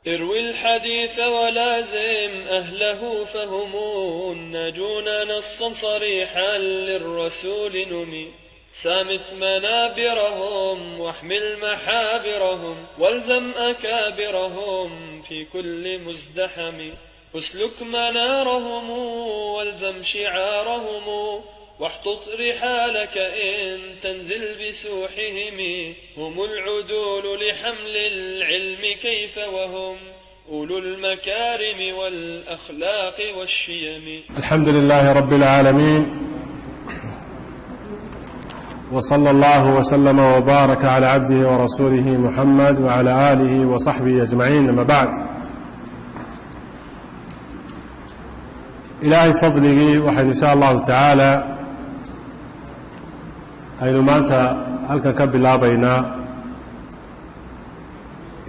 اروي الحديث ولازم أهله فهم الناجون نصا صريحا للرسول نمي. سامت منابرهم واحمل محابرهم والزم أكابرهم في كل مزدحم. اسلك منارهم والزم شعارهم واحطط رحالك إن تنزل بسوحهم. هم العدول لحمل العلم كيف وهم أولو المكارم والأخلاق والشيم. الحمد لله رب العالمين، وصلى الله وسلم وبارك على عبده ورسوله محمد وعلى آله وصحبه أجمعين، أما بعد. Ilaahay fadligii waxaynu insha Allahu tacaala aynu maanta halkan ka bilaabaynaa,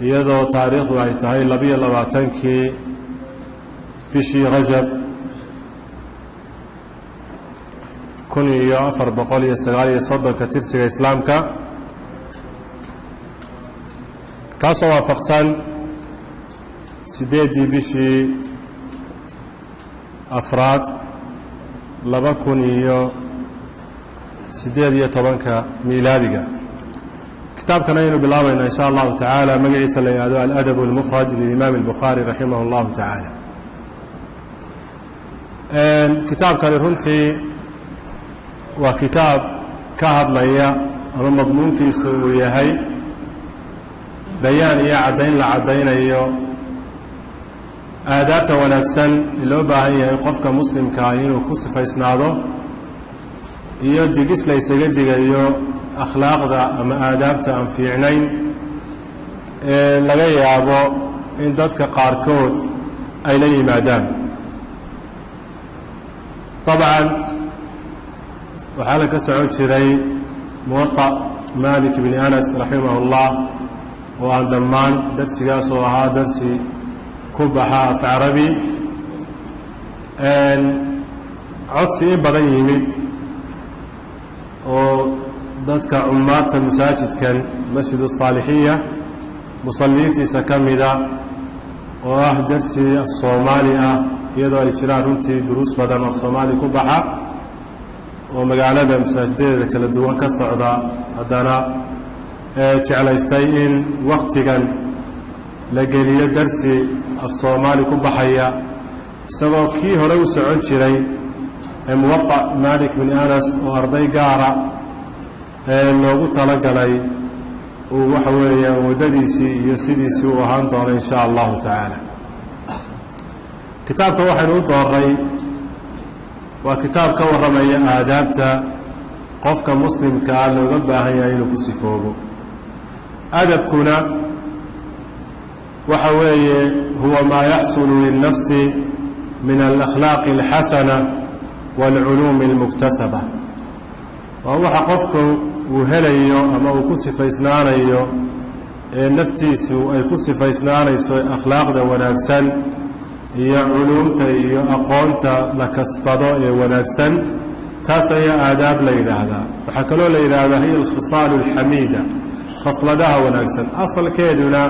iyadoo taariikhdu ay tahay 22-kii bishii Rajab 1439 tirsiga Islaamka, kaasoo waafaqsan 8-dii bishii afraad 2018 miilaadiga. Kitaabkan ayaynu bilaabaynaa insha Allahu tacaala, magaciisa la yihahdo Aladab اlmufrad lilimaam اlbukhaari raximah اllahu tacaala. Kitaabkani runtii waa kitaab ka hadlaya ama madmuunkiisu uu yahay bayaan iyo caddayn la caddaynayo aadaabta wanaagsan ee loo baahan yahay qofka muslimkaa inuu ku sifaysnaado, iyo digis la ysaga digayo akhlaaqda ama aadaabta aan fiicnayn ee laga yaabo in dadka qaarkood ay la yimaadaan. Dabcan waxaa la ka socon jiray Muwaطa Malik bni Anas raximah اllah, oo aan dhammaan darsigaas oo ahaa darsi ku baxa af carabi. Codsi in badan yimid oo dadka cumaarta masaajidkan Masjid الsaalixiya musalliintiisa ka mida oo ah darsi af soomaali ah, iyadoo ay jiraan runtii duruus badan af soomaali ku baxa oo magaalada masaajidadeeda kala duwan ka socda, haddana jeclaystay in waktigan la geliyo darsi af soomaali ku baxaya, isagoo kii hore u socon jiray ee Muwaطa Malik bni Anas oo arday gaara ee loogu talagalay uu waxa weeyaan waddadiisii iyo sidiisii uu ahaan doono in sha Allahu tacaala. Kitaabka waxaynu u dooray waa kitaab ka warramaya aadaabta qofka muslimkaa looga baahan yahay inuu ku sifoobo. Adabkuna waxa weeye huwa maa yaxsulu lilnafsi min alakhlaaqi alxasana waalculuumi almuktasaba, waa waxa qofku uu helayo ama uu ku sifaysnaanayo ee naftiisu ay ku sifaysnaanayso akhlaaqda wanaagsan iyo culuumta iyo aqoonta la kasbado ee wanaagsan, taas ayaa aadaab la yidhaahdaa. Waxaa kaloo la yidhaahdaa hiya alkhisaalu alxamiida, khasladaha wanaagsan. Asalkeeduna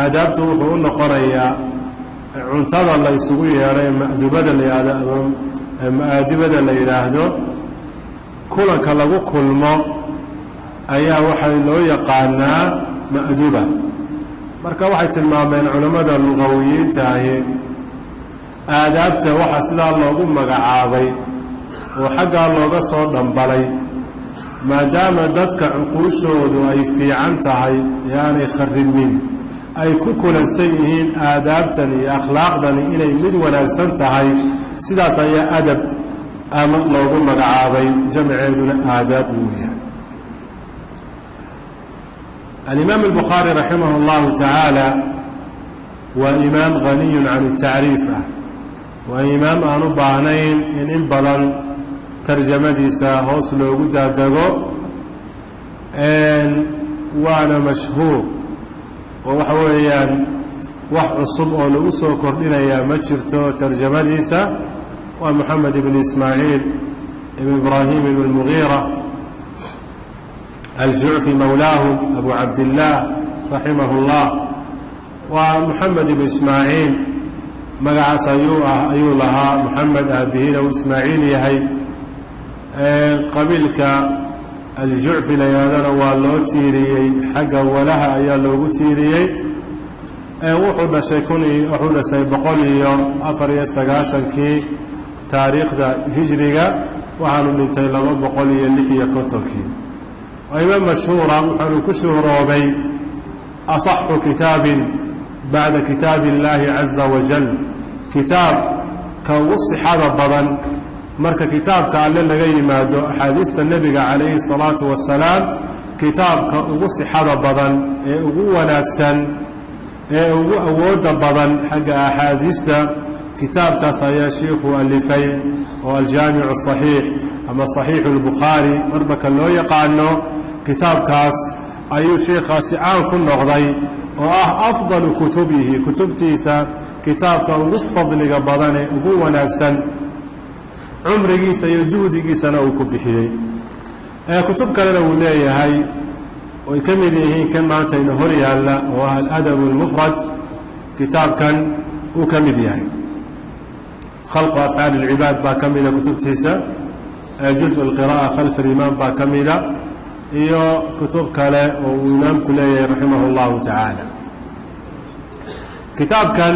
aadaabtu wuxuu u noqonayaa cuntada la isugu yeedho ee ma'dubada la yidhaahdo ama ma'aadibada la yidhaahdo, kulanka lagu kulmo ayaa waxaa loo yaqaanaa ma'duba. Marka waxay tilmaameen culammada lugawiyiinta ahi aadaabta waxaa sidaa loogu magacaabay oo xaggaa looga soo dhambalay maadaama dadka cuquushoodu ay fiican tahay ee aanay kharibmin ay ku kulansan yihiin aadaabtan iyo akhlaaqdani inay mid wanaagsan tahay, sidaas ayaa adab ama loogu magacaabay, jamceeduna aadaab uu yahay. Alimaam albukhaari raximah اllahu tacaala waa imaam haniyun can اtacriif ah, waa imaam aan u baahnayn in badan tarjamadiisa hoos loogu daadego, waana mashhuur oo waxa weeyaan wax cusub oo lagu soo kordhinayaa ma jirto tarjamadiisa. Waa Moxamed ibn Ismaaciil ibn Ibraahim ibn Mugiira Aljucfi mawlaahum Abu Cabdillaah raximah اllah. Waa Moxamed ibn Ismaaciil, magacaas ayuu lahaa Moxamed, aabihiina uu Ismaaciil yahay. Qabiilka Aljucfi la yidhahdana waa loo tiiriyey, xagga walaha ayaa loogu tiiriyey. Wuxuu dhashay wuxuu dhashay 194-kii taariikhda hijriga, waxaanu dhintay 256-kii. Waa imaam mashhuura, wuxuunu ku shuhroobay asaxu kitaabin bacda kitaabi illaahi caza wajal, kitaab ka ugu sixada badan marka kitaabka alle laga yimaado, axaadiista nebiga calayhi الsalaatu wasalaam, kitaabka ugu sixada badan ee ugu wanaagsan ee ugu awoodda badan xagga axaadiista, kitaabkaas ayaa shiikhuu alifay, oo Aljaamicu Saxiix ama Saxiixu اlbukhaari marbaka loo yaqaano. Kitaabkaas ayuu sheikhaasi caan ku noqday, oo ah afdalu kutubihi, kutubtiisa kitaabka ugu fadliga badane ugu wanaagsan, cumrigiisa iyo juhdigiisana uu ku bixiyey. Kutub kalena uu leeyahay, oy ka mid yihiin kan maanta ina hor yaalla, oo ah Aladab اlmufrad, kitaabkan uu ka mid yahay. Khalqu Afcaal اlcibaad baa ka mida kutubtiisa, Juz اlqira'a khalf alimaam baa ka mida, iyo kutub kale oo uu imaamku leeyahay raximah اllahu tacaala. Kitaabkan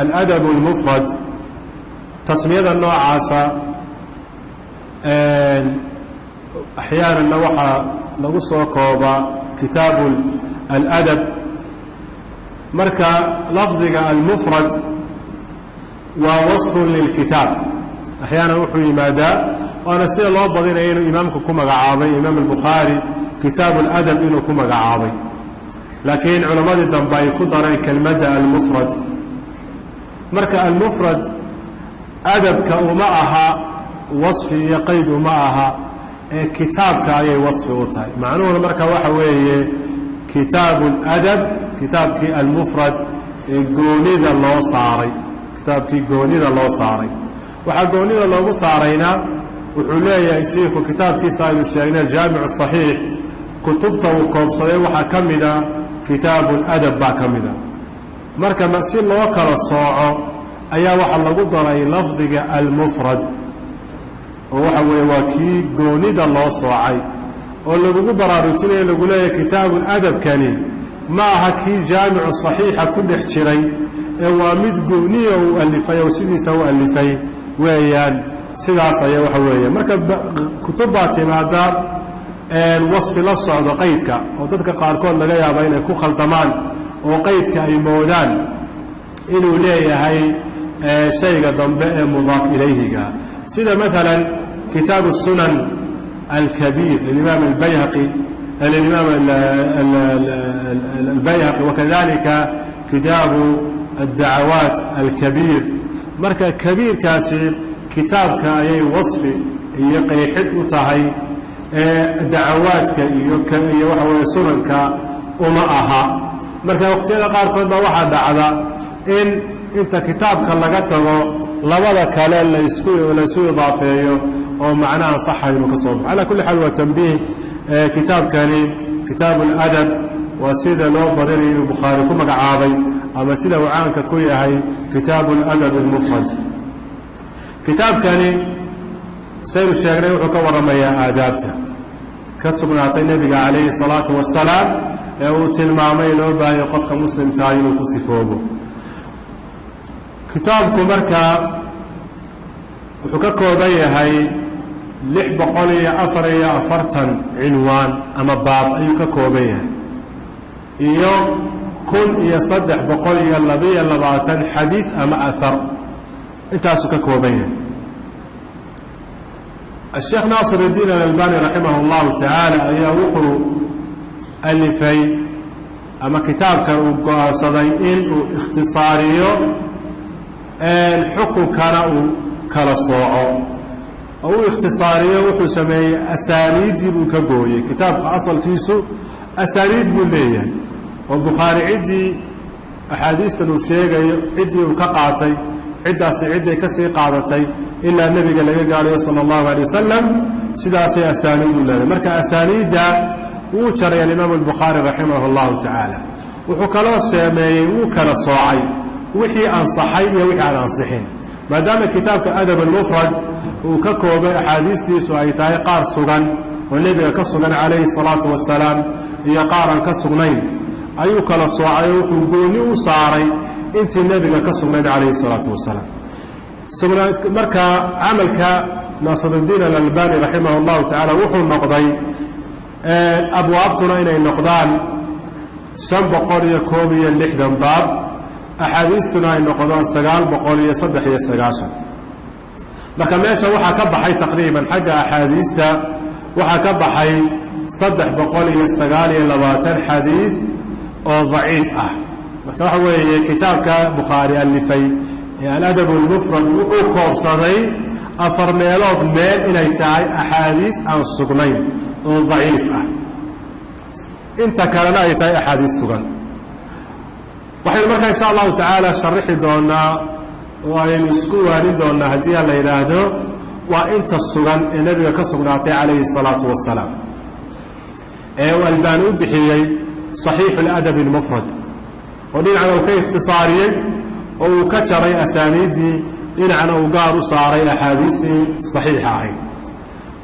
Aladab اlmufrad, tasmiyada noocaasa axyaananna waxaa lagu soo koobaa Kitaabu Aladab. Marka lafdiga almufrad waa wasfun lilkitaab, axyaanan wuxuu yimaadaa, waana sida loo badinaya inuu imaamku ku magacaabay, Imaam Albukhaari, Kitaabu Aladab inuu ku magacaabay, laakiin culammadii dambe ay ku dareen kelmadda almufrad. Marka almufrad adabka uma aha wasfi iyo qayd uma aha, ee kitaabka ayay wasfi u tahay. Macnuhuna marka waxa weeye Kitaabu Aladab, kitaabkii almufrad ee goonida loo saaray, kitaabkii goonida loo saaray. Waxaa goonida loogu saarayna, wuxuu leeyahay shiikhu, kitaabkiisa aynu sheegnay Jaamicu Saxiix kutubta uu koobsaday waxaa ka mida Kitaabu Ladab baa ka mida. Marka si loo kala sooco ayaa waxaa lagu daray lafdiga almufrad, oo waxa weeye waa kii goonida loo soocay, oo lagugu baraarujinayo, lagu leeyahay kitaabuladabkani ma aha kii Jaamicu Saxiixa ku dhex jiray, ee waa mid gooniya uu alifay oo sidiisa u alifay weeyaan. Sidaas ayaa waxa weeye. Marka kutub baa timaada wasfi la socdo qaydka, oo dadka qaarkood laga yaaba inay ku khaldamaan oo qaydka ay moodaan inuu leeyahay shayga dambe ee mudaaf ilayhiga, sida maalan Kitaabu Sunan Alkabiir lilimaam albayhaqi, lilimaam Albayhaqi, wakadalika Kitaabu Addacawaat Alkabiir. Marka kabiirkaasi kitaabka ayay wasfi iyo qeexid u tahay, ee dacawaadka iyo waxa weeye sunanka uma aha. Marka waqtiyada qaarkood baa waxaa dhacda in inta kitaabka laga tago labada kale laysu idaafeeyo, oo macnaha saxa inuu ka soo baxo. Calaa kulli xaal, waa tanbiih. Kitaabkani Kitaabu Aladab waa sida loo badinaya inuu Bukhaari ku magacaabay, ama sida uu caanka ku yahay, Kitaabu Aladab Almufrad. Kitaabkani, saynu sheegnay, wuxuu ka warramayaa aadaabta ka sugnaatay nebiga calayhi الsalaatu wasalaam ee uu tilmaamay loo baahanya qofka muslimkaa inuu ku sifoobo. Kitaabku markaa wuxuu ka kooban yahay 644 cinwaan ama baab ayuu ka kooban yahay, iyo 1322 xadiis ama ahar, intaasuu ka kooban yahay. Asheekh Naasir iddiin Alalbani raximah اllahu tacaala ayaa wuxuu alifay ama kitaabkan uu go-aansaday in uu ikhtisaariyo, xukunkana uu kala sooco oo u ikhtisaariyo. Wuxuu sameeyey asaaniiddii buu ka gooyey. Kitaabka asalkiisu asaaniid buu leeyahay, oo Bukhaari ciddii axaadiistan uu sheegayo, ciddii uu ka qaatay, ciddaasi cidday ka sii qaadatay, ilaa nebiga laga gaarayo sala allahu alay wasalam, sidaasay asaaniid u leedahay. Marka asaaniidda Wuu jaray alimaamu albukhaari raximah اllahu tacaala. Wuxuu kaloo seemeeyey, wuu kala soocay wixii ansaxay iyo wixii aan ansixin, maadaama kitaabka Adab almufrad uu ka koobay axaadiistiisu ay tahay qaar sugan oo nebiga ka sugan calayhi salaatu wasalaam iyo qaar aan ka sugnayn. Ayuu kala soocay oo wuxuu gooni u saaray intii nebiga ka sugnayd calayhi salaatu wasalaam. Marka camalka Naasiruddiin Alalbani raximah اllahu tacaala wuxuu noqday abwaabtuna inay noqdaan 561 baab, axaadiistuna ay noqdaan 993. Marka meesha waxaa ka baxay taqriiban xagga axaadiista waxaa ka baxay 329 xadiid oo daciif ah. Marka waxa weeye, kitaabka Bukhaari alifay ee Aladab almufrad wuxuu koobsaday afar meelood meel inay tahay axaadiis aan sugnayn oo daciif ah, inta kalena ay tahay axaadiis sugan. Waxaynu markaa insha allahu tacaala sharixi doonaa oo aynu isku waanin doonaa, haddii aan la yidhaahdo, waa inta sugan ee nebiga ka sugnaatay calayhi الsalaatu wasalaam ee uu Albaani u bixiyey Saxiixu اladabi اlmufrad, oo dhinacna uu ka ikhtisaariyey oo uu ka jaray asaaniiddii, dhinacna uu gaar u saaray axaadiistii saxiixa ahayd.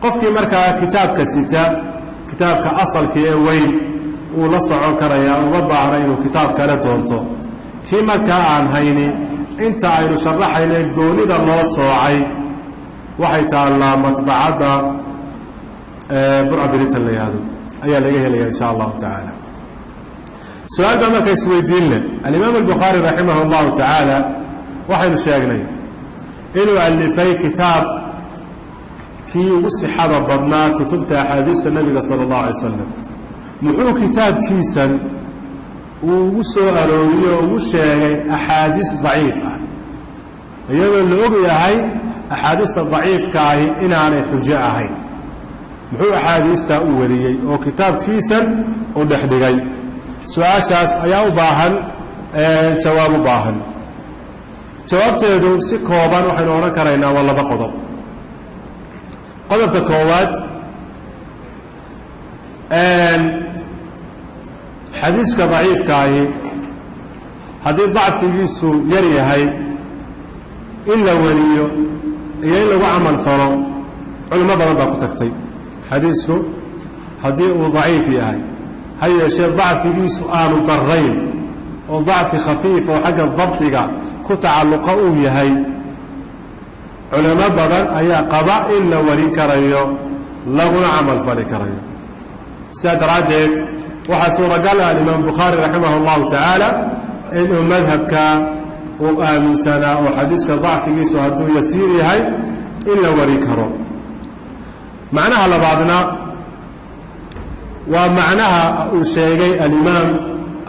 Qofkii markaa kitaabka sita, kitaabka asalkii ee weyn, wuu la socon karayaa, uma baahna inuu kitaab kale doonto. Kii markaa aan hayni, inta aynu sharaxayna goonida loo soocay waxay taallaa madbacadda Burca Britain la yihahdo ayaa laga helaya insha allahu tacaala. Su-aal baa marka isweydiin leh. Alimaam Albukhaari raximah اllahu tacaala waxaynu sheegnay inuu alifay kitaab kii ugu sixada badnaa kutubta axaadiista nebiga sala اllahu alay slam. Muxuu kitaabkiisan uu ugu soo arooriyey oo ugu sheegay axaadiis daciif ah, iyadoo la og yahay axaadiista daciifka ahi inaanay xujo ahayn? Muxuu axaadiistaa u wariyey oo kitaabkiisan u dhex dhigay? Su-aashaas ayaa u baahan jawaab u baahan. Jawaabteedu si kooban waxaynu odhan karaynaa waa laba qodob. Qodobka koowaad, xadiiska daciifka ahi haddii dacfigiisu yar yahay, in la wariyo iyo in lagu camal falo culimo badan baa ku tagtay. Xadiisku haddii uu daciif yahay, ha yeeshee dacfigiisu aanu darayn oo dacfi khafiif oo xagga dabdiga ku tacalluqa uu yahay, culimo badan ayaa qaba in la warin karayo laguna camal fali karayo. Sidaa daraaddeed waxaa suuragal ah alimaam Bukhaari raximah اllahu tacaala inuu madhabka uu aaminsanaa oo xadiiska dacfigiisu hadduu yasiir yahay in la warin karo. Macnaha labaadna waa macnaha uu sheegay alimaam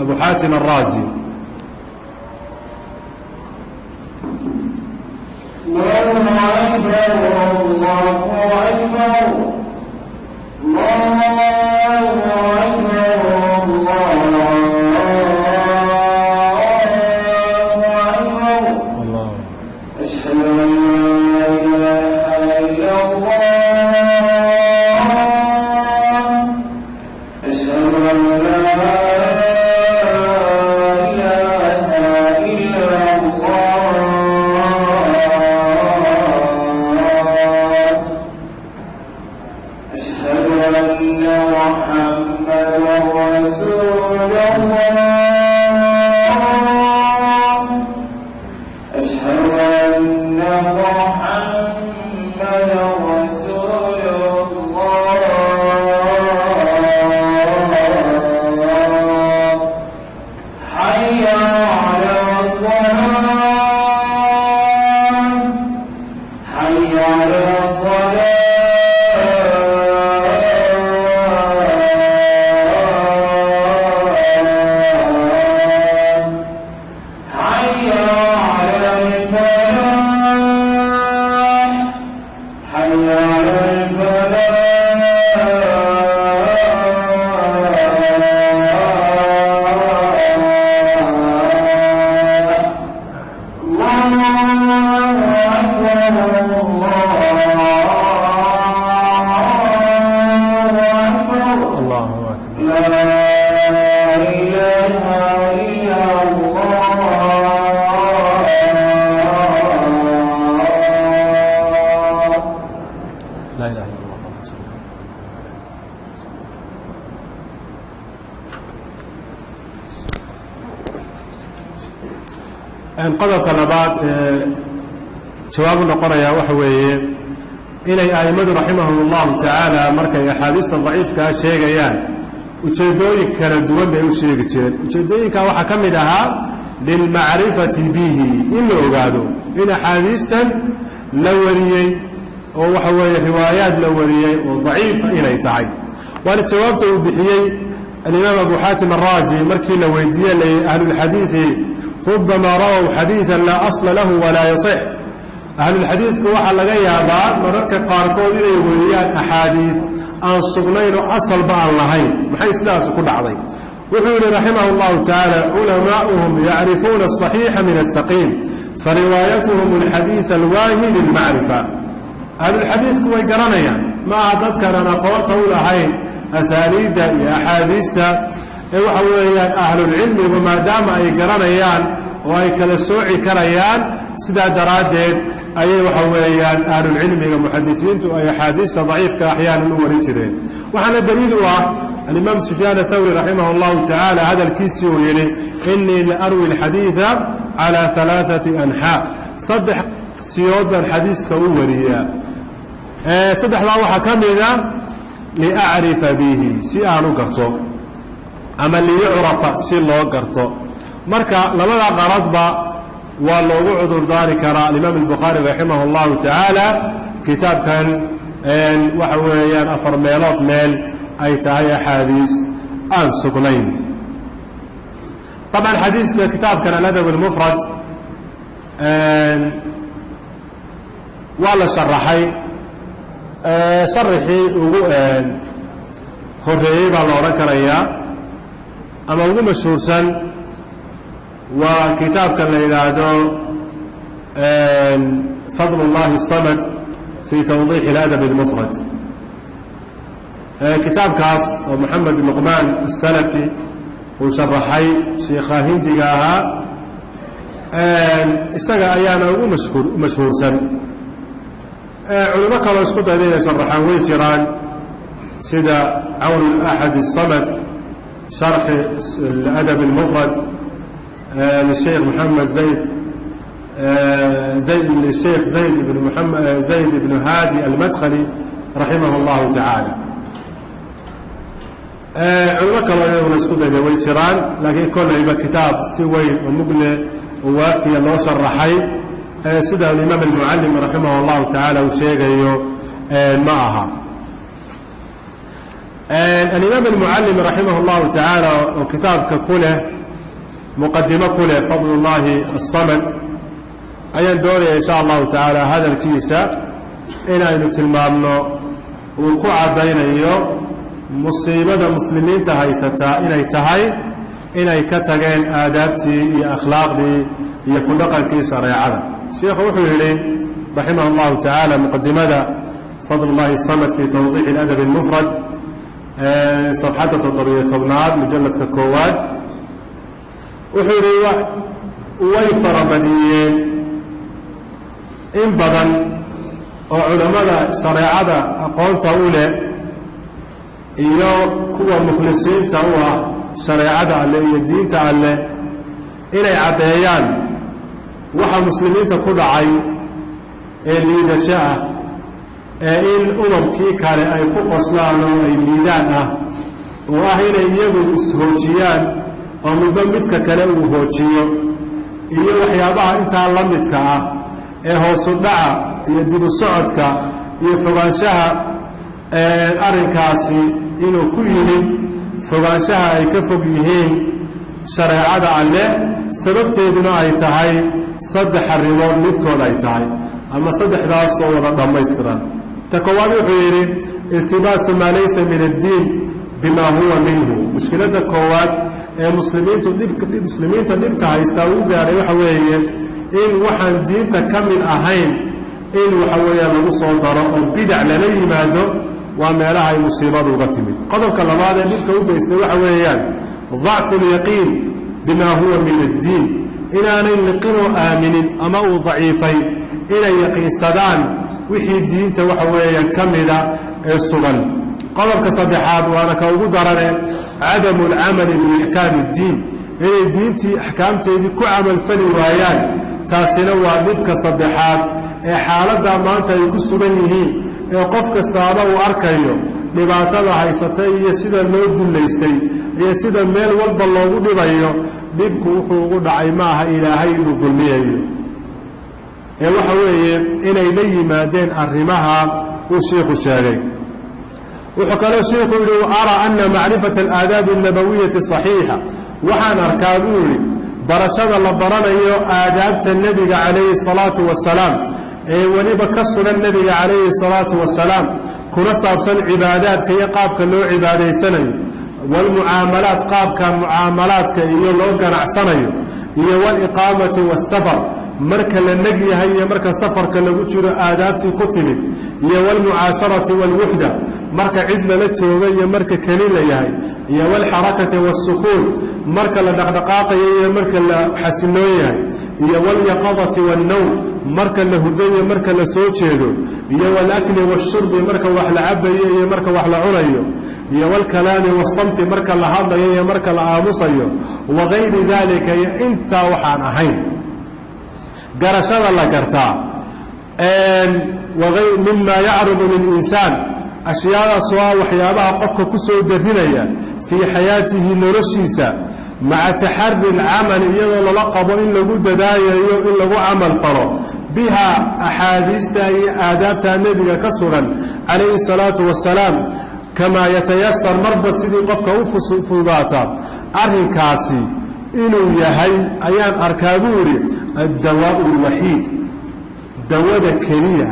Abu Xaatim Araazi. الله أكبر، الله أكبر، الله أكبر، الله أكبر. الله. أشهد أن لا إله إلا الله، أشهد أن لا إله إلا الله. Qodobka labaad ee jawaab u noqonayaa waxa weeye inay a'immadu raximahum allahu tacaala markay axaadiista daciifkaa sheegayaan ujeeddooyin kala duwan bay u sheegi jireen. Ujeeddooyinkaa waxaa ka mid ahaa lilmacrifati bihi, in la ogaado in axaadiistan la wariyey oo waxa weeye riwaayaad la wariyey oo daciifa inay tahay. Waana jawaabta uu bixiyey alimaam abu xaatim araazi markii la weydiiye la ahlulxadiidi rubamaa rawow xadiidan laa asla lahu walaa yasix. Ahlulxadiidku waxaa laga yaabaa mararka qaarkood inay weriyaan axaadiid aan sugnayn oo asalba aan lahayn. Maxay sidaas ku dhacday? Wuxuu yidhi raximah اllahu tacaala: culamaa'uhum yacrifuuna aلصaxiixa min aلsaqiim, fariwaayatuhum alxadiid alwaahi lilmacrifa. Ahlulxadiidku way garanayaan, ma aha dadkan aan aqoonta u lahayn asaaniidda iyo axaadiista, ee waxa weeyaan ahlulcilmigu maadaama ay garanayaan oo ay kala sooci karayaan, sidaa daraaddeed ayay waxa weeyaan ahlulcilmiga muxadisiintu ay axaadiista daciifka axyaanan u warin jireen. Waxaana daliil u ah alimaam Sufyaan athawri raximah اllahu tacaala hadalkiisii uu yidhi: inii la arwi alxadiida calى alaaثati anxaa, saddex siyood baan xadiiska u wariyaa. Saddexdaa waxaa ka mida liacrifa bihi, si aan u garto, ama liyucrafa, si loo garto. Marka labada qaradba waa loogu cudurdaari karaa alimaam albukhaari raximah اllahu tacaala kitaabkan waxa weeyaan afar meelood meel ay tahay axaadiis aan sugnayn. طabcan xadiiska kitaabkan aladab اlmufrad waa la sharaxay. Sharaxii ugu horeeyey baa la odhan karayaa ama ugu mashhuursan waa kitaabkan la yidhaahdo Fadl اllahi الsamad fi tawdiix اladab اlmufrad. Kitaabkaas oo Moxamed Luqmaan asalafi uu sharaxay, sheikha hindiga ahaa, isaga ayaana ugu mashhuur mashhuursan. Culimo kaloo isku dayda inay sharaxaan way jiraan, sida Cawn اlaxad الsamad sharxi adab اlmufrad lisheikh Moxamed Zayd lisheikh Zayd ibn Moamed Zayd ibn Haadi almadkhali raximah اllahu tacaala. Culimo kaloo iyaguna isku dayda way jiraan, laakiin kollayba kitaab si weyn oo mugle oo waafiya loo sharaxay sida alimaam almucalim raximah اllahu tacaala uu sheegayo ma aha. Alimaam almucalim raximah اllahu tacaala oo kitaabka ku leh muqadimo ku leh Fadl اllahi aلsamad ayaan doonaya insha allahu tacaala hadalkiisa inaynu tilmaamno, uu ku caddaynayo musiibada muslimiinta haysataa inay tahay inay ka tageen aadaabtii iyo akhlaaqdii iyo ku dhaqankii shareecada. Sheikhu wuxuu yidhi raximah اllahu tacaala muqadimada Fadl اllahi samad fi tawdiix اladab اlmufrad, safxadda 17aad, mujalladka koowaad, wuxuu yidhi: way farabadiyeen in badan oo culammada shareecada aqoonta u leh iyo kuwa mukhlisiinta u ah shareecada alleh iyo diinta alleh inay caddeeyaan waxa muslimiinta ku dhacay ee liidasho ah, ee in umamkii kale ay ku qoslaan oo ay liidaan ah, oo ah inay iyagu ishoojiyaan oo midba midka kale uu hoojiyo, iyo waxyaabaha intaa la midka ah ee hoosu dhaca iyo dibu socodka iyo fogaanshaha. Arrinkaasi inuu ku yimid fogaanshaha ay ka fog yihiin shareecada alleh, sababteeduna ay tahay saddex arrimood midkood ay tahay ama saddexdaasoo wada dhammaystiran. Ta koowaad wuxuu yidhi: iltibaasu maa laysa min addiin bima huwa minhu. Mushkiladda koowaad ee muslimiintu dhibka muslimiinta dhibka haystaa uu gaadhay waxa weeye in waxaan diinta ka mid ahayn in waxa weeyaan lagu soo daro oo bidac lala yimaado. Waa meelaha ay musiibadu uga timid. Qodobka labaad ee dhibka u geystay waxa weeyaan dacfu lyaqiin bima huwa min addiin, inaanay liqinoo aaminin ama uu daciifay inay yaqiinsadaan wixii diinta waxa weeyaan ka mida ee sugan. Qodobka saddexaad, waana ka ugu darane, cadamu alcamali biixkaami iddiin, Inay diintii axkaamteedii ku camalfali waayaan, taasina waa dhibka saddexaad ee xaaladdaa maanta ay ku sugan yihiin, ee qof kastaaba uu arkayo dhibaatada haysatay iyo sida loo dullaystay iyo sida meel walba loogu dhibayo. Dhibku wuxuu ugu dhacay maaha Ilaahay inuu dulmiyayo, ee waxa weeye inay la yimaadeen arrimaha uu shiikhu sheegay. Wuxuu kaloo shiikhu yidhi: أرى أن معرفة الآداب النبوية الصحيحة, waxaan arkaa buu yidhi barashada la baranayo aadaabta nebiga calayhi الsalaatu wasalaam, ee weliba ka sugan nebiga calayhi الsalaatu wasalaam, kuna saabsan cibaadaadka iyo qaabka loo cibaadaysanayo, والمعاملات, qaabka mucaamalaadka iyo loo ganacsanayo, iyo والإقامة والسفر, marka la neg yahay iyo marka safarka lagu jiro aadaabtii ku timid, iyo والمعاشرة والوحدة, marka cid lala joogo iyo marka keli la yahay, iyo والحركة والسكون, marka la dhaqdhaqaaqayo iyo marka la xasiloon yahay, iyo واليقظة والنوم, marka la hurdo iyo marka la soo jeedo, iyo والأكل والشرب, marka wax la cabayo iyo marka wax la cunayo, iyo والكلام والصمت, marka la hadlayo iyo marka la aamusayo, وغير ذلك, iyo intaa waxaan ahayn garashada la gartaa, مما يعرض للإنسان, ashyaadaasoo ah waxyaabaha qofka ku soo darinaya, في حياته, noloshiisa, مع تحري العمل, iyadoo lala qabo in lagu dadaalayo in lagu camal falo, بها, axaadiista iyo aadaabta nebiga ka sugan calayhi الsalaatu wasalaam, كما يتيسر, marba sidii qofka u fududaata arrinkaasi inuu yahay ayaan arkaa buu yidhi, الدواء الوحيد, dawada keliya,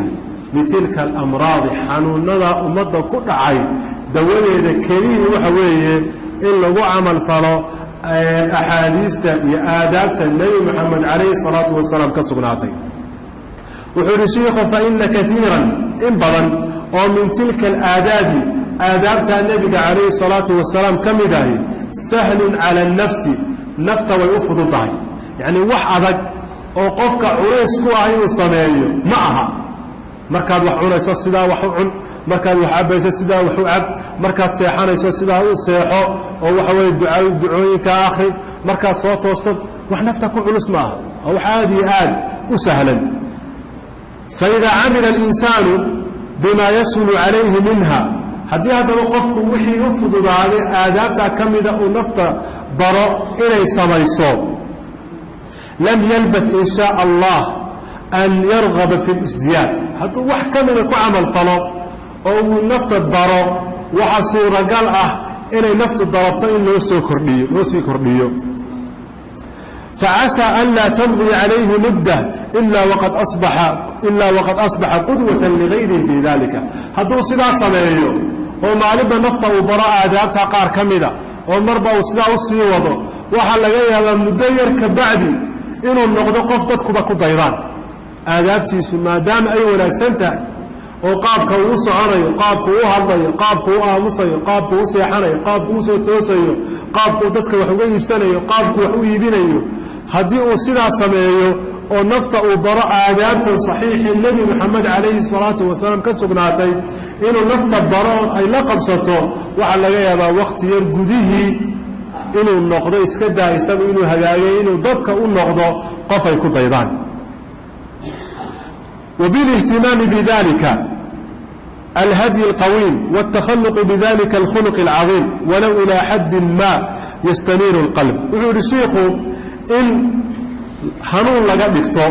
لتلك الأمراض, xanuunada ummadda ku dhacay dawadeeda keliyii waxa weeye in lagu camal falo axaadiista iyo aadaabta Nebi Moxamed calayhi الsalaatu wasalaam ka sugnaatay. Wuxuu yidhi shiikhu: فإن كثيرا, in badan oo, من تلك الآداب, aadaabta nebiga calayhi الsalaatu wasalaam ka mid ahi, سهل على النفس, nafta way u fudud tahay. Yacnii wax adag oo qofka culays ku ah inuu sameeyo ma aha. Markaad wax cunayso sidaa wax u cun, markaad wax cabayso sidaa wax u cab, markaad seexanayso sidaa u seexo oo waxa weeye duca ducooyinka akhri, markaad soo toosto, wax nafta ku culus ma aha, waa wax aad iyo aad u sahlan. فإذا عمل الإنسان بما يسهل عليه منها, haddii haddaba qofku wixii u fududaaday aadaabtaa ka mida uu nafta baro inay samayso, لم يلبث إن شاء الله أن يرغب في الازدياد. Hadduu wax ka mida ku camal falo oo uu nafta baro, waxa suuragal ah inay naftu dalabto in loo soo kordhiyo, loo sii kordhiyo. فعسى أن لا تمضي عليه مدة إلا وقد أصبح قدوة لغيره في ذلك. Hadduu sidaa sameeyo oo maalinba nafta uu baro aadaabta qaar ka mida oo marba uu sidaa u sii wado, waxaa laga yaabaa muddo yar ka bacdi inuu noqdo qof dadkuba ku daydaan aadaabtiisu, maadaama ay wanaagsan tahay oo qaabka uu u soconayo, qaabku u hadlayo, qaabku u aamusayo, qaabku u seexanayo, qaabku u soo toosayo, qaabkuu dadka wax uga iibsanayo, qaabku wax u iibinayo. Haddii uu sidaa sameeyo oo nafta uu baro aadaabtan saxiixii Nebi Moxamed calayhi salaatu wasalaam ka sugnaatay inuu nafta baro ay la qabsato, waxaa laga yaabaa wakhti yar gudihii inuu noqdo, iska daa isagu inuu hagaagay, inuu dadka u noqdo qof ay ku daydaan. وبالاهتمام بذلك الهدي القويم والتخلق بذلك الخلق العظيم ولو إلى حد ما يستنير القلب. Wuxuu yidhi shiikhu in hanuun laga dhigto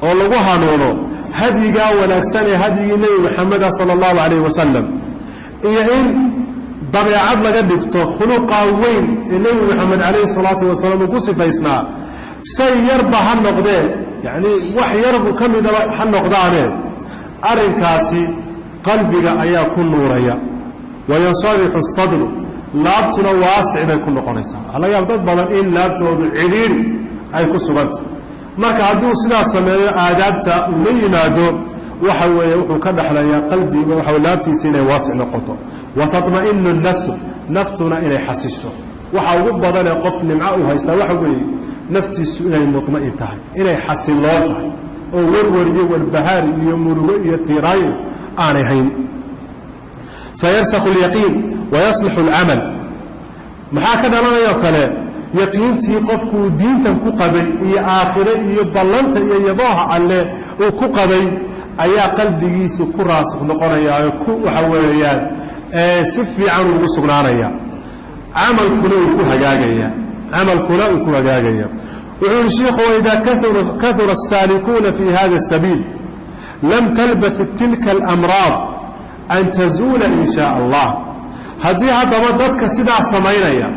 oo lagu hanuuno hadyigaa wanaagsan ee hadyigii Nebi Maxameda sala allahu calayh wasalam, iyo in dabeecad laga dhigto khuluqaa weyn ee Nebi Moxamed calayhi salaatu wasalaam uu ku sifaysnaa, shay yarba ha noqdee, yacnii wax yarbu ka midaba ha noqdaane, arrinkaasi qalbiga ayaa ku nuuraya. وينشرح الصدر, laabtuna waasic bay ku noqonaysaa. Waxaa laga yaaba dad badan in laabtoodu cidhiiri ay ku suganta. Marka hadduu sidaas sameeyo, aadaabta uu la yimaado, waxa weeye wuxuu ka dhexlayaa qalbiga waxa laabtiisa inay waasic noqoto. وتطمئن النفس, naftuna inay xasisho. Waxa ugu badanee qof nimco uu haystaa waxa weeye naftiisu inay mudma'in tahay, inay xasiloon tahay oo werwer iyo walbahaar iyo murugo iyo tiiraayo aanay hayn. فيرسخ اليقين ويصلح العمل. Maxaa ka dhalanayoo kale? Yaqiintii qofkuu diintan ku qabay iyo aakhire iyo ballanta iyo yabooha alle uu ku qabay ayaa qalbigiisu ku raasik noqonayaa, ku waxa weeyaan si fiican ugu sugnaanaya, camalkuna uu ku hagaagaya, camalkuna uu ku hagaagaya. Wuxuu yihi shiikhu: waidaa kahura الsaalikuuna fi hada الsabiil lam talbath tilka alamraad an tazuula in shaa Allah. Haddii haddaba dadka sidaa samaynaya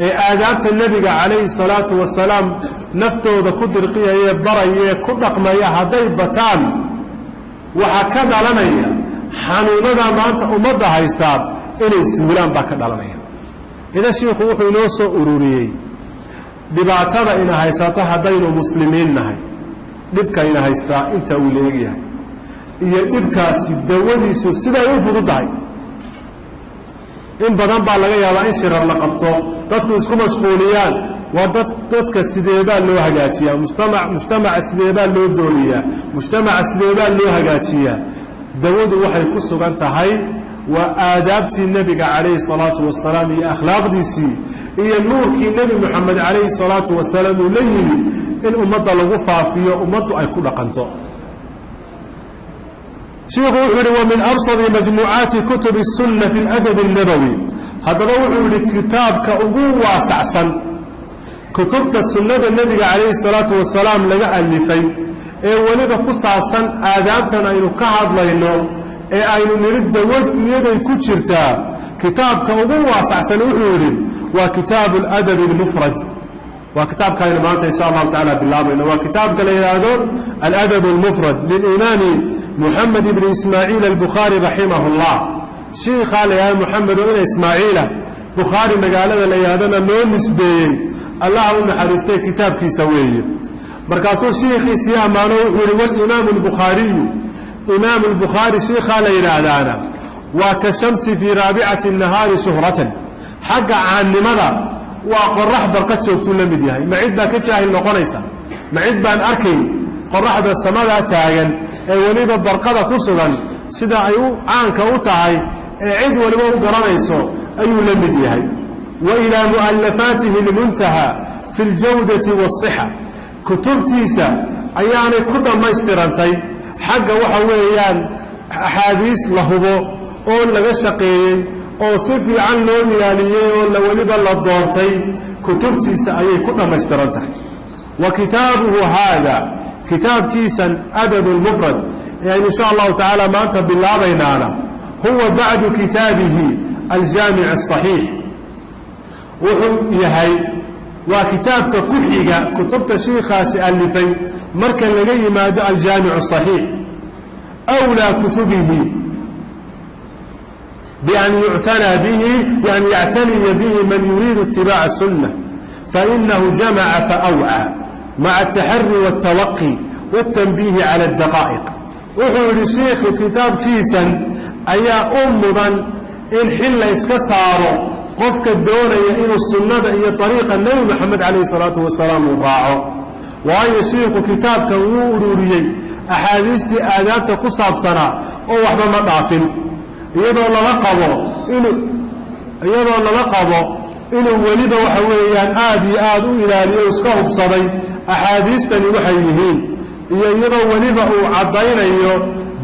ee aadaabta nebiga calayhi salaatu wasalaam naftooda ku dirqiyaya, baraya, ku dhaqmaya, hadday bataan, waxaa ka dhalanaya xanuunada maanta ummadda haystaa inay suulaan baa ka dhalanaya. Idan shiikhu wuxuu inoo soo ururiyey dhibaatada ina haysata haddaynu muslimiin nahay, dhibka ina haystaa inta uu leegyahay iyo dhibkaasi dawadiisu siday u fududahay. In badan baa laga yaabaa in shirar la qabto, dadku isku mashquuliyaan: waa dad dadka sideebaa loo hagaajiyaa mujtamac, mujtamaca sideebaa loo dooriyaa, mujtamaca sideebaa loo hagaajiyaa? Dawadu waxay ku sugan tahay waa aadaabtii nebiga calayhi salaatu wasalaam iyo akhlaaqdiisii iyo nuurkii Nebi Moxamed calayhi salaatu wasalaam uu la yimi in ummadda lagu faafiyo, ummaddu ay ku dhaqanto. Shiikhu wuxuu yihi: wa min absadi majmuucaati kutubi الsunna fi اladabi الnabowi. Haddaba wuxuu yihi kitaabka ugu waasacsan kutubta sunnada nebiga calayhi salaatu wasalaam laga alifay ee weliba ku saabsan aadaabtan aynu ka hadlayno ee aynu nidhi dawadu iyaday ku jirtaa, kitaabka ugu waasacsan, wuxuu yidhi, waa kitaabu اladabi اlmufrad. Waa kitaabka aynu maanta insha Allahu tacala bilaabayno. Waa kitaabka la yidhaahdo Aladab اlmufrad lilimaami Muxamed ibni Ismaaciil Albukhaari raximah اllah. Shiikhaa la yidhahdo Moxamed oo ina Ismaaciila Bukhaari, magaalada la yidhahdana loo nisbeeyey, Allaha u naxariistay, kitaabkiisa weeye. Markaasuu shiikhiisii ammaano, wuxuu yihi: walimaamu albukhaariyu, imaamu albukhaari shiikhaa la yidhaahdaana, waa ka shamsi fii raabicati nahaari shuhratan. Xagga caannimada waa qorax barqa joogtuu la mid yahay. Ma cid baa ka jaahil noqonaysa? Ma cid baan arkayn qoraxda samadaa taagan ee weliba barqada ku sugan sida ay u caanka u tahay ee cid waliba u garanayso ayuu la mid yahay. Wa ilaa mu'alafaatihi lmuntaha fi اljawdati waالصixa. Kutubtiisa ayaanay ku dhammaystirantay xagga waxa weeyaan axaadiis la hubo oo laga shaqeeyey oo si fiican loo ilaaliyey oo la weliba la doortay, kutubtiisa ayay ku dhammaystiran tahay. Wa kitaabuhu haada, kitaabkiisan Adab lmufrad ee aynu insha Allahu tacaala maanta bilaabaynaana, huwa bacdu kitaabihi Aljaamic aلصaxiix, wuxuu yahay waa kitaabka ku xiga kutubta shiikhaasi alifay marka laga yimaado Aljaamic aصaxiix. أwlىa kutubihi بأn yuctanىa bihi, بأn yactaniya bihi man yuriidu اتibaaca الsuنة, faإnahu jamaca faأwcى maca الtaxari والtawaqi والtanbiihi calى الdaqaa'iq. Wuxuu yidhi shiikhu kitaabkiisan ayaa u mudan in xil la iska saaro qofka doonaya inuu sunnada iyo ariiqa Nebi Moxamed calayhi salaatu wasalaam uu raaco, waayo shiikhu kitaabkan wuu ururiyey axaadiistii aadaabta ku saabsanaa oo waxba ma dhaafin, iyadoo lala qabo inuu weliba waxa weeyaan aad iyo aad u ilaaliyo, iska hubsaday axaadiistani waxay yihiin, iyo iyadoo weliba uu caddaynayo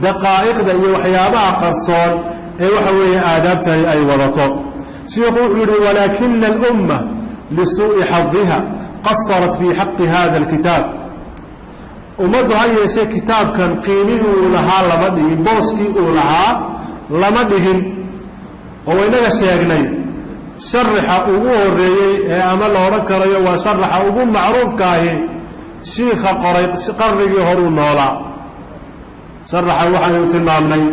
daqaa'iqda iyo waxyaabaha qarsoon ee waxa weeye aadaabtani ay wadato. Shiikhu wuxuu yihi: walaakina alumma lisuu'i xadiha qasarat fii xaqi hada alkitaab. Ummaddu ha yeeshee kitaabkan qiimihii uu lahaa lama dhigin, booskii uu lahaa lama dhigin, oo inaga sheegnay sharaxa ugu horeeyey ee ama la odhan karayo waa sharaxa ugu macruufka ahi, shiikha qoray qarnigii horuu noolaa. Sharaxa waxaynu tilmaamnay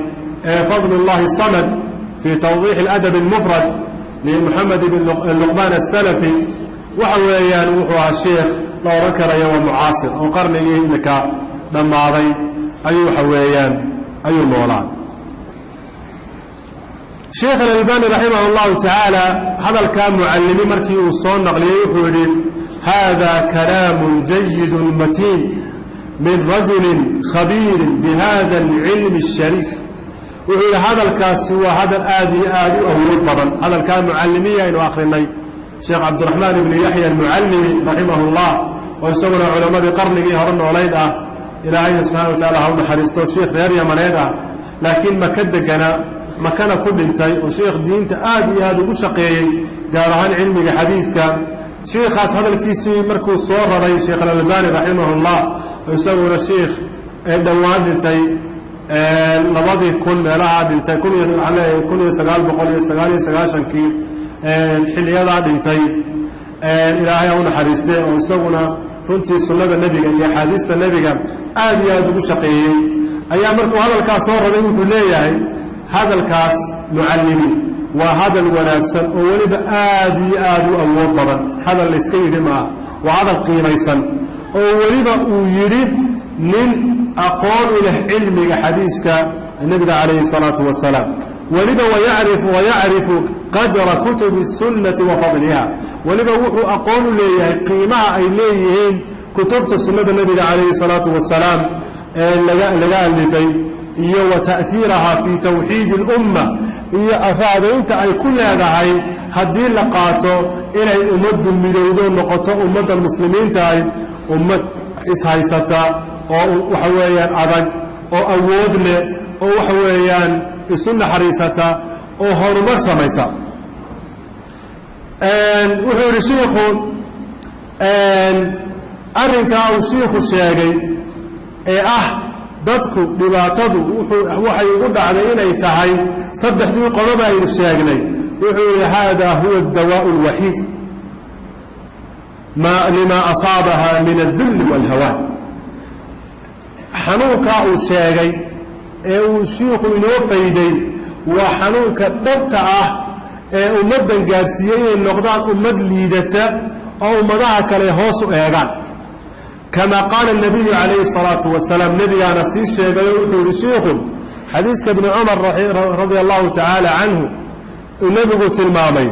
ee Fadl Ullahi Samad fii tawdiixi اladab اlmufrad liMoxamed ibn Luqmaan asalafi, waxa weeyaan wuxuu ahaa sheikh la odhan karayo waa mucaasir oo qarnigii imika dhammaaday ayuu waxa weeyaan ayuu noolaa. Sheekh Alalbani raximah اllahu tacaala hadalkaa Mucallimi markii uu soo naqliyey wuxuu yidhi: hada kalaamu jayid matiin min rajuli khabiiri bihada اlcilmi الshariif. Wuxuu yidhi hadalkaasi waa hadal aad iyo aad u awood badan, hadalkaa Mucallimiya aynu akrinay. Sheekh Cabdiraxmaan ibni Yaxya Almucallimi raximahullah, oo isaguna culammadii qarnigii hore noolayd ah, Ilaahayna subxana wa tacala ha u naxariisto, sheikh reer Yamaneed ah laakiin Maka degana, Makana ku dhintay, oo sheikh diinta aad iyo aad ugu shaqeeyey, gaar ahaan cilmiga xadiidka. Shiikhaas hadalkiisii markuu soo raray Sheekh Alalbani raximahullah, oo isaguna shiikh ee dhowaan dhintay, 2000 meelahaa dhintay, 1999-kii xilliyadaa dhintay, Ilaahay ha u naxariiste, oo isaguna runtii sunnada nebiga iyo axaadiista nebiga aad iyo aad ugu shaqeeyey, ayaa markuu hadalkaas soo raray wuxuu leeyahay: hadalkaas Mucallimi waa hadal wanaagsan oo weliba aad iyo aad u awood badan. Hadal layska yidhi maaha, waa hadal qiimaysan oo weliba uu yidhi nin aqoon u leh cilmiga xadiiska nebiga calayhi الsalaatu wasalaam, weliba wayacrifu qadra kutubi الsunnati wa fadliha. Weliba wuxuu aqoon u leeyahay qiimaha ay leeyihiin kutubta sunnada nebiga calayhi الsalaatu wasalaam ee laga alifay, iyo wa ta'hiiraha fii tawxiidi اlumma, iyo raadaynta ay ku leedahay haddii la qaato inay ummaddu midowdo, noqoto ummadda muslimiintahay ummad ishaysata oo waxa weeyaan adag oo awood leh oo waxa weeyaan isu naxariisata oo horumar samaysa. Wuxuu yidhi shiikhu, arrinkaa uu shiikhu sheegay ee ah dadku dhibaatadu waxay ugu dhacday inay tahay saddexdii qodob aynu sheegnay, wuxuu yihi: hada huwa الdawaء الwaxiid ma lima asaabaha min الdulli wاlhawaan. Xanuunkaa uu sheegay ee uu shiikhu inoo fayday waa xanuunka dhabta ah ee ummaddan gaadhsiiyey inay noqdaan ummad liidata oo ummadaha kale hoos u eegaan, kama qaala الnabiyu calayhi الsalaatu wasalaam. Nebigaana sii sheegayo wuxuu yihi shiikhu, xadiiska Bni Cumar radia allahu tacaala canhu uu nebigu tilmaamay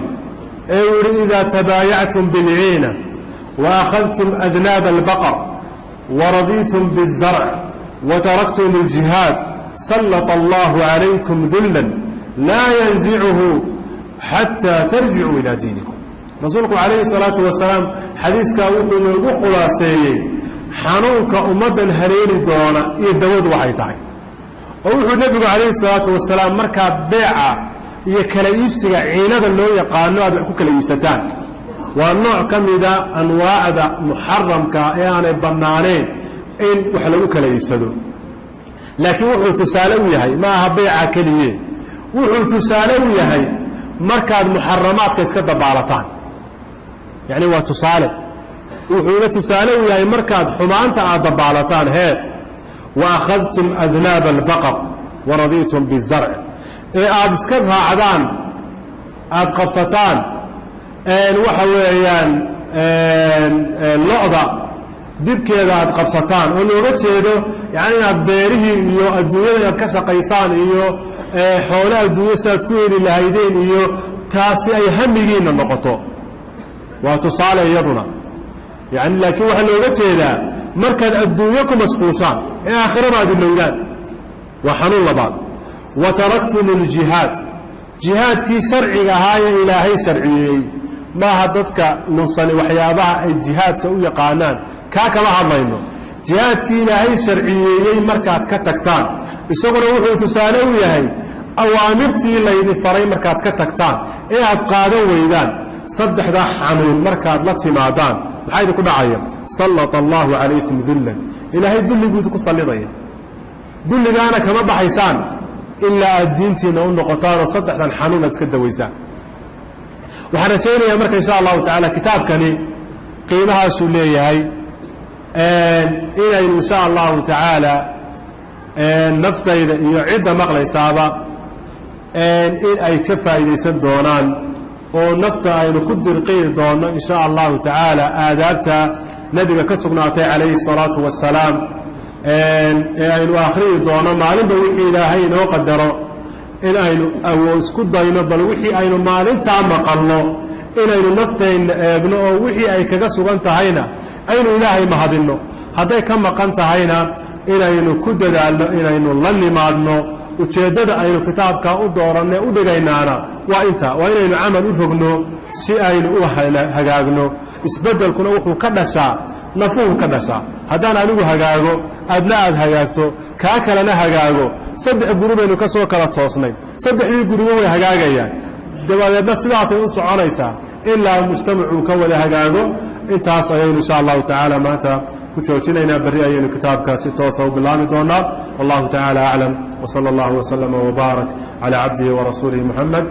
ee uu yihi: ida tabaayactum bilciina وأkhadtum adnaab الbaqr waradiitum bالzarc wataraktum اljihaad, salط allahu عalaykum dula laa yanzichu xatى tarjicuu ilى diinikum. Rasuulku calayhi الsalaatu wasalaam xadiiskaa wuxuu inoogu khulaaseeyey xanuunka ummaddan haleeli doona iyo dawadu waxay tahay, oo wuxuu nebigu calayhi الsalaatu wasalaam markaa beeca iyo kala iibsiga ciinada loo yaqaano aad wax ku kala iibsataan, waa nooc ka mida anwaacda muxaramka ee aanay bannaaneen in wax lagu kala iibsado, laakiin wuxuu tusaale u yahay, ma aha beeca keliye, wuxuu tusaale u yahay markaad muxaramaadka iska dabaalataan. Yacni waa tusaale, wuxuuna tusaale u yahay markaad xumaanta aad dabaalataan hee, wa akhadtum adnaaba albaqar waradiitum bizarc, ee aada iska raacdaan, aada qabsataan waxa weeyaan lo'da dibkeeda aada qabsataan, oo looga jeedo yani inaad beerihii iyo adduunyada inaad ka shaqaysaan iyo xoole adduunyo si aad ku heli lahaydeen iyo taasi ay hamigiina noqoto, waa tusaale iyaduna. Yani laakiin waxaa looga jeedaa markaad adduunyo ku mashquushaan ee aakhiraba aad ilowdaan, waa xanuun labaad. Wa taraktum اljihaad, jihaadkii sharciga ahaa ee Ilaahay sharciyeeyey, maaha dadka lunsani waxyaabaha ay jihaadka u yaqaanaan, kaa kama hadlayno, jihaadkii Ilaahay sharciyeeyey markaad ka tagtaan, isaguna wuxuu tusaale u yahay awaamirtii laydin faray markaad ka tagtaan ee aad qaadan weydaan. Saddexdaa xanuun markaad la timaadaan maxaa idinku dhacaya? Sallata allahu calaykum dullan, Ilaahay dulli buu idinku sallidaya. Dulligaana kama baxaysaan ilaa aad diintiina u noqotaan oo saddexdan xanuun aad iska dawaysaan. Waxaan rajaynayaa marka insha allahu tacaala kitaabkani qiimahaasuu leeyahay inaynu insha allahu tacaala naftayda iyo cidda maqlaysaaba in ay ka faa'iidaysan doonaan, oo nafta aynu ku dirqiyi doonno insha allahu tacaala aadaabta nebiga ka sugnaatay calayhi الsalaatu wasalaam ee aynu akhriyi doono maalinba wixii Ilaahay inoo qadaro, in aynu awo isku dayno bal wixii aynu maalintaa maqalno inaynu nafteenna eegno, oo wixii ay kaga sugan tahayna aynu Ilaahay mahadinno, hadday ka maqan tahayna inaynu ku dadaalno inaynu la nimaadno. Ujeeddada aynu kitaabkaa u dooranne u dhigaynaana waa inta, waa inaynu camal u rogno. Si aynu u hagaagno, isbeddelkuna wuxuu ka dhashaa nafuhu ka dhashaa. Haddaan anigu hagaago, adna aad hagaagto, kaa kalena hagaago, saddex guri baynu ka soo kala toosnay, saddexdii guriba way hagaagayaan. Dabadeedna sidaasay u soconaysaa ilaa mujtamacuu ka wada hagaago. Intaas ayaynu insha Allahu tacaala maanta ku joojinaynaa. Berri ayaynu kitaabka si toosa u bilaabi doonaa. Wallahu tacaala aclam, wsala allahu waslama wbaarak calaa cabdihi warasuulihi Muxamed.